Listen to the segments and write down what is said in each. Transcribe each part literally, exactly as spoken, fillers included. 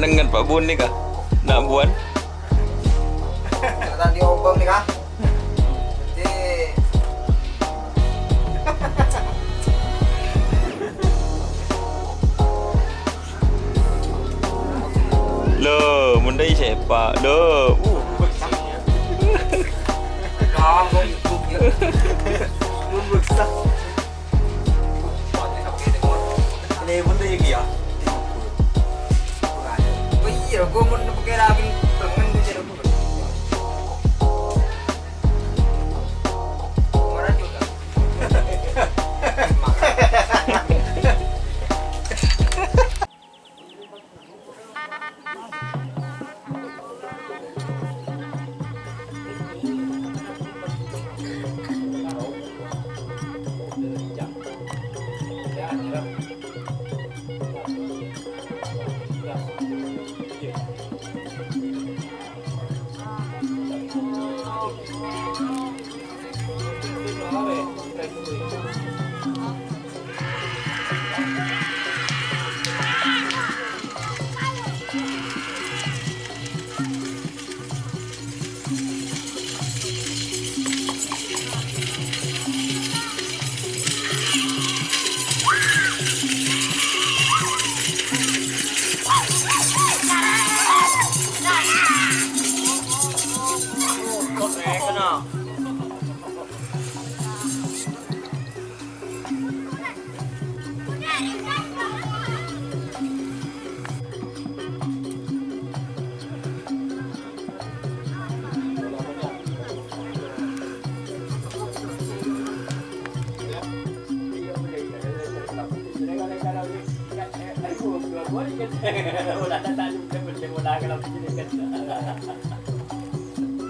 Nengngen Pak Bun nèka, na' buwân. Tadi obang nèka. Jadi, lho, mon dâ' sèpa', lho. Kamu ibu ya. Ini pun tuh ya, Ki, ya. Oh iya, gua mau pakai ragil, pengen gua jadi gua. Orang juga.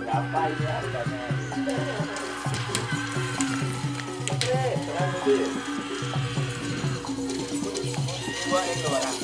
Berapa ini harganya? Oke, berapa, Bun? Dua itu orang.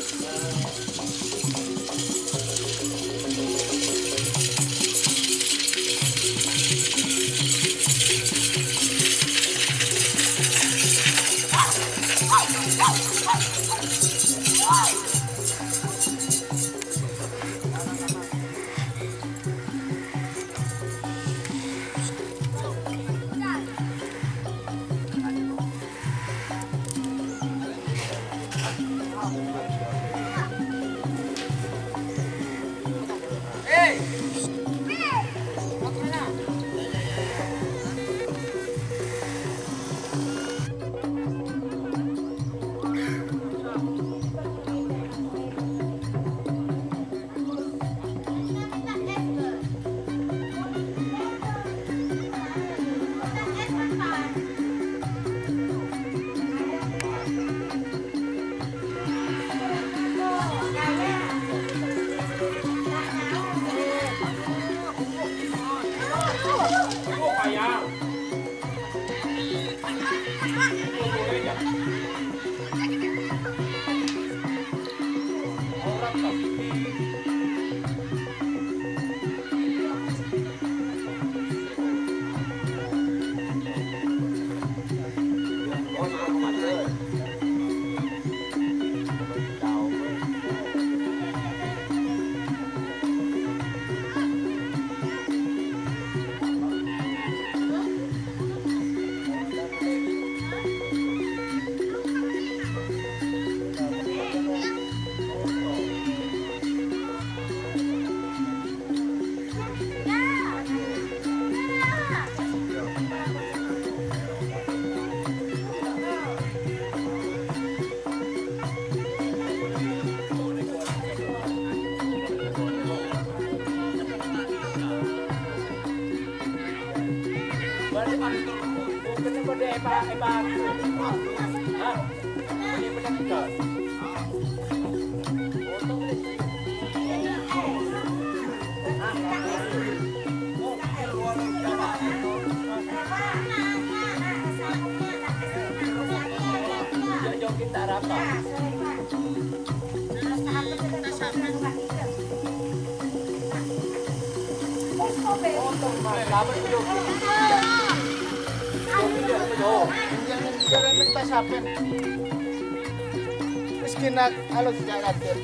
Jinak alus cak kadek.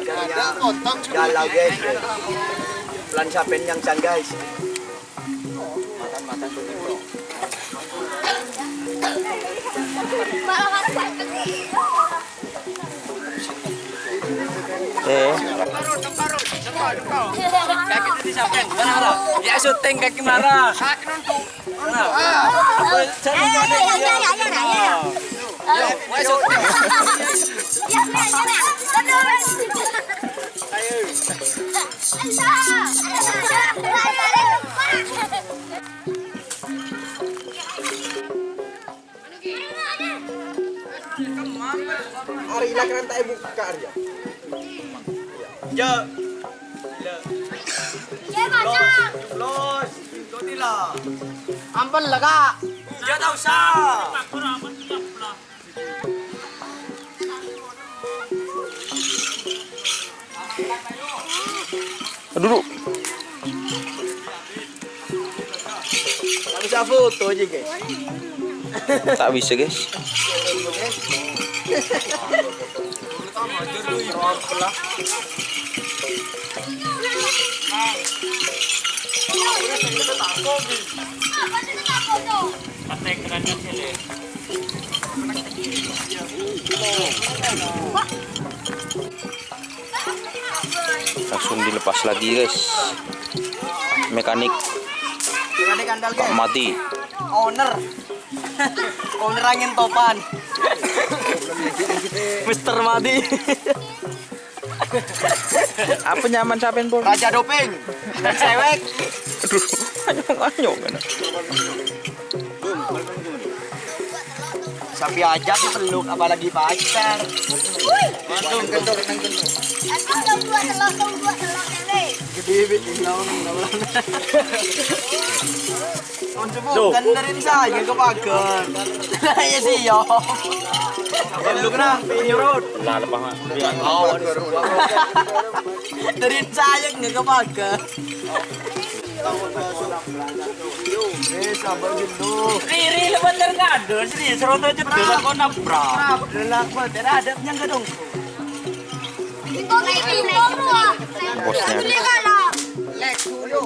Gara-gara galau, guys. Pelan sampeyan nyangcang, guys. Eh. Ya, syuting kaki marah. Nah. Wah, syuting. Arya, kan ta' èbukka', Arya. Jâ'. Jâ'. Jâ', Mas. Los, los. Ikuti la. Ampon la, Kak. Jâ', ta' osa. Aduh, duh. Ta' bisa foto aja, guys. Ta' bisa, guys. Langsung dilepas lagi, guys. Mekanik. Mekanik andal, guys. Pak Mati. Owner. Owner angin topan. Mister Mati. Apa nyaman sampeyan, Pon? Raja Doping. Cewek. Aduh, anyong-anyong, kan. Sampai aja dipeluk, apalagi pacar. Langsung kendor, nang kendor. Aku tahu dua telur, tahu dua telur, cewek. Gede, Bik. Loh. Kan dari saya ke pagar. Lah, iya sih, yo. Lu kena nyurut. Lah, lepas, Mak. Oh, aduh. Dari saya nggak ke pagar. Eh, sabar gitu. Riri, lu bener ngandel, serius, roto cedek, kok nabrak. Nabrak, bener lah, gua tidak ada yang gedung. Bosnya. Lex,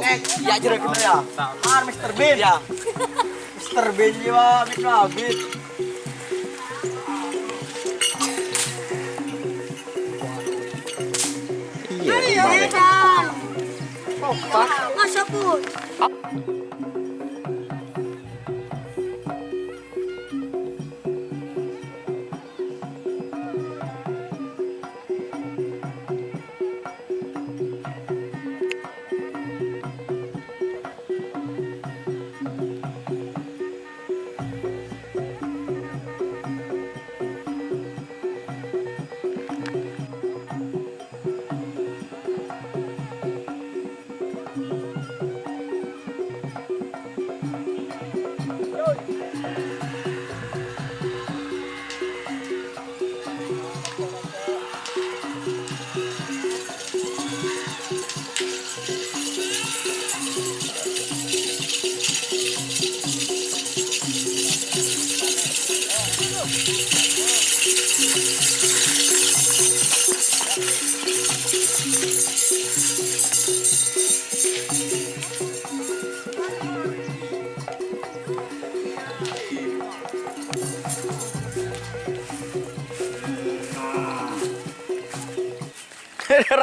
Lex. Ya, jero gitu ya. Ar, Mister Bean. Ya. Mister Bean, ya, Mister Bean. Iya, kemarin. Masa pun.